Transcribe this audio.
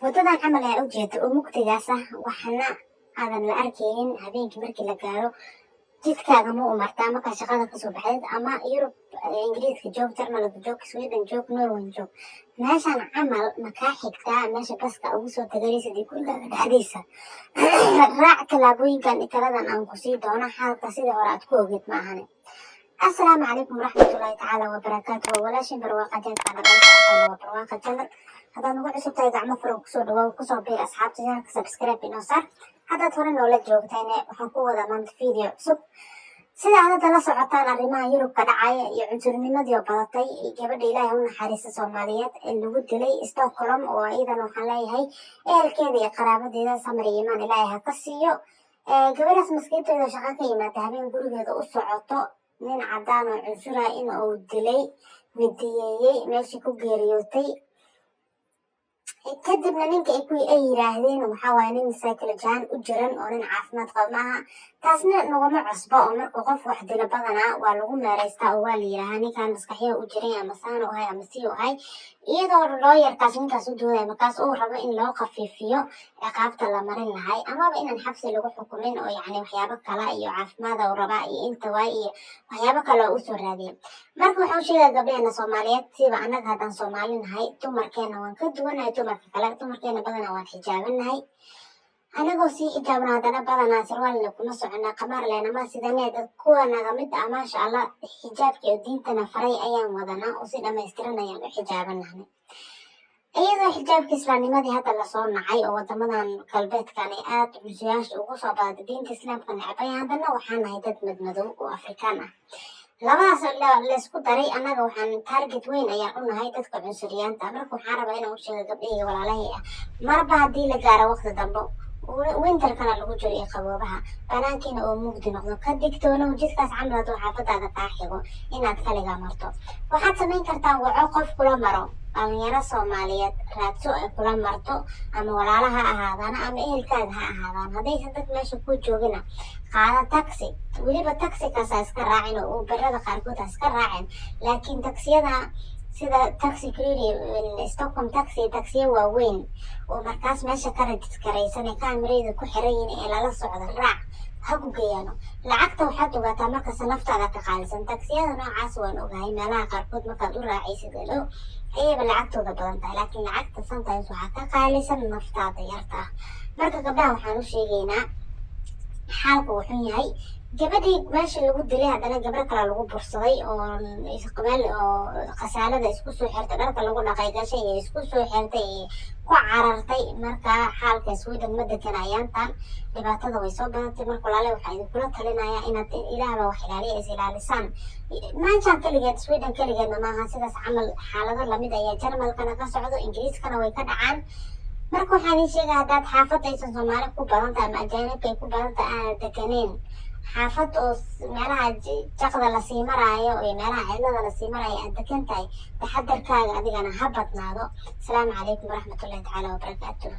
Wadadan camal ayaa ujeeda oo mugdigaas ah, waxna aadan la arkaynin habeenkii markii la gaaro. Jidkaaga ma u martaa markaa shaqada kasoo baxdeed? Ama Yurub, Ingiriiska joog, Jarmalka joog, Sweden joog, Norway joog, meeshan camal ma kaa xigtaa meesha baska ugu soo taganaysid iyo gurigaaga dhexdiisa? Raac tallaabooyinkan iyo taladan aan ku sii doono. Xaalka sidii hore aad ku ogeed ma ahane. Asalaamu calaykum waraxmatullaahi tacaala wabarakaatuhu. Walaashin Barwaaqa Channelka nagala socotaan waa Barwaaqa Channel. Haddaad nagu cusub tahay, gacmo furan kusoo dhawaaw, kusoo biir asxaabta channelka, subscribe inoo saar. Haddaad hore noola joogtayne, waxaan ku wadaa maanta video cusub. Sida aad hadda la socotaan, arrimaha Yurubka dhacaya iyo cunsurnimadii oo badatay iyo gabadha, Ilaahay u naxariista, Soomaaliyeed ee lagu dilay Stockholm, oo iyadan waxaan leeyahay ehelkeeda iyo qaraabadeeda samir iyo iimaan Ilaahay ha ka siiyo. Gabadhaas maskiinteeda shaqo ka yimaada, habeen gurigeeda u socoto, nin cadaan oo cunsura in uu dilay, midiyeeyey, meeshii ku geeriyootay. Kadibna ninka ay yiraahdeen waxaa waaye nin psychology u jiran oo nin caafimaad qaba maaha. Taasna naguma cusba, oo markuu qof wax dilo badanaa waa lagu meeraystaa oo waa la yiraahaa ninkan maskaxya u jiray ama saan u ahay ama si u ahay, iyadoo looyarkaas ninkaas u doodaya markaas uu rabo in loo khafiifiyo ciqaabta la marin lahay, amaba inaan xabsi lagu xukumin, oo yacni waxyaabo kale iyo caafimaada uu rabaa iyo inta waay iyo waxyaabo kale oo usoo raadiya. Marka waxaan u sheegaya gabdhaheena Soomaaliyeed, siba annaga haddaan Soomaali nahay, dumarkeena waan ka duwanahay dumarka kale. Dumarkeena badanaa waan xijaabanahay. Anagoo sii xijaabna, haddana badanaa sarwaalna kuma socona, qamaar leenama sidanee. Dad kuwa naga mid ah, maasha Allah, xijaabkii oo diintana faray ayaan wadanaa oo si dhammaystiran ayaan u xijaabanahnay, iyadoo xijaabka islaamnimadii hadda lasoo nacay oo wadamadan galbeedkan ay aada cunsuyaasha ugu soo badatay, diinta islaamka necbay. Haddana waxaan nahay dad madmadow oo Afrikaan ah. Labadaas laysku daray, annaga waxaan target weyn ayaan u nahay dadka cunsuriyaanta. Marka waxaan rabaa inaan u sheego gabdhahayga walaalahay ah, marba haddii la gaaro waqti dambo, winterkana lagu jiro iyo qaboobaha, banaankiina oo mugdi noqdo, ka digtoonow jidkaas camal hadduu xaafadaada kaa xigo inaad kaligaa marto. Waxaad samayn kartaa, waco qof kula maro, dhalinyaro Soomaaliyeed raadso ay kula marto, ama walaala ha ahaadaan ama ehelkaaga ha ahaadaan. Haddaysan dad meesha ku joogina, qaada taxi. Weliba taxikaas ha iska raacin oo Uberada qaarkood ha iska raacin, laakiin taksiyada sida Taxi Cleary, Stockholm Taxi, taksiya waaweyn oo markaas meesha ka registeraysan ee kaamirayda ku xiran yihiin ee lala socdo raac, ha ku geeyaano. Lacagta waxaad ogaataa markasta naftaada ka qaalisan. Taksiyada noocaas waan ogahay, meelaha qaarkood markaad u raacaysid dhow ayayba lacagtooda badan tahay, laakiin lacagta sometimes waxaa ka qaalisan naftaada yarta ah. Marka gabdhaha waxaan u sheegaynaa, xaalku wuxuu yahay gabadhii meesha lagu dilay, haddana gabdho kale lagu bursaday oo meel oo khasaalada isku soo xirtay, dharka lagu dhaqay gashay iyo isku soo xirtay iyo ku carartay. Marka xaalka Sweden ma degan ayaantan, dhibaatada way soo badatay. Marka walaale, waxaa idinkula talinayaa inaad, Ilaahba wax ilaaliya, is ilaalisaan. Maanjaan keligeed, Sweden keligeedna maaha. Sidaas camal xaalado lamid ayaa Jarmalkana ka socdo, Ingiriiskana way ka dhacaan. Marka waxaan idiin sheegaya, haddaad xaafadda aysan Soomaali ku badan tahay ama ajaanibka ay ku badan tahay aanad deganeen, xaafad oo meelaha jaqda lasii maraayo iyo meelaha cidlada lasii maraayo aad degan tahay, taxadarkaaga adigana ha badnaado. Asalaamu calaykum waraxmatullahi tacaala wabarakaatuh.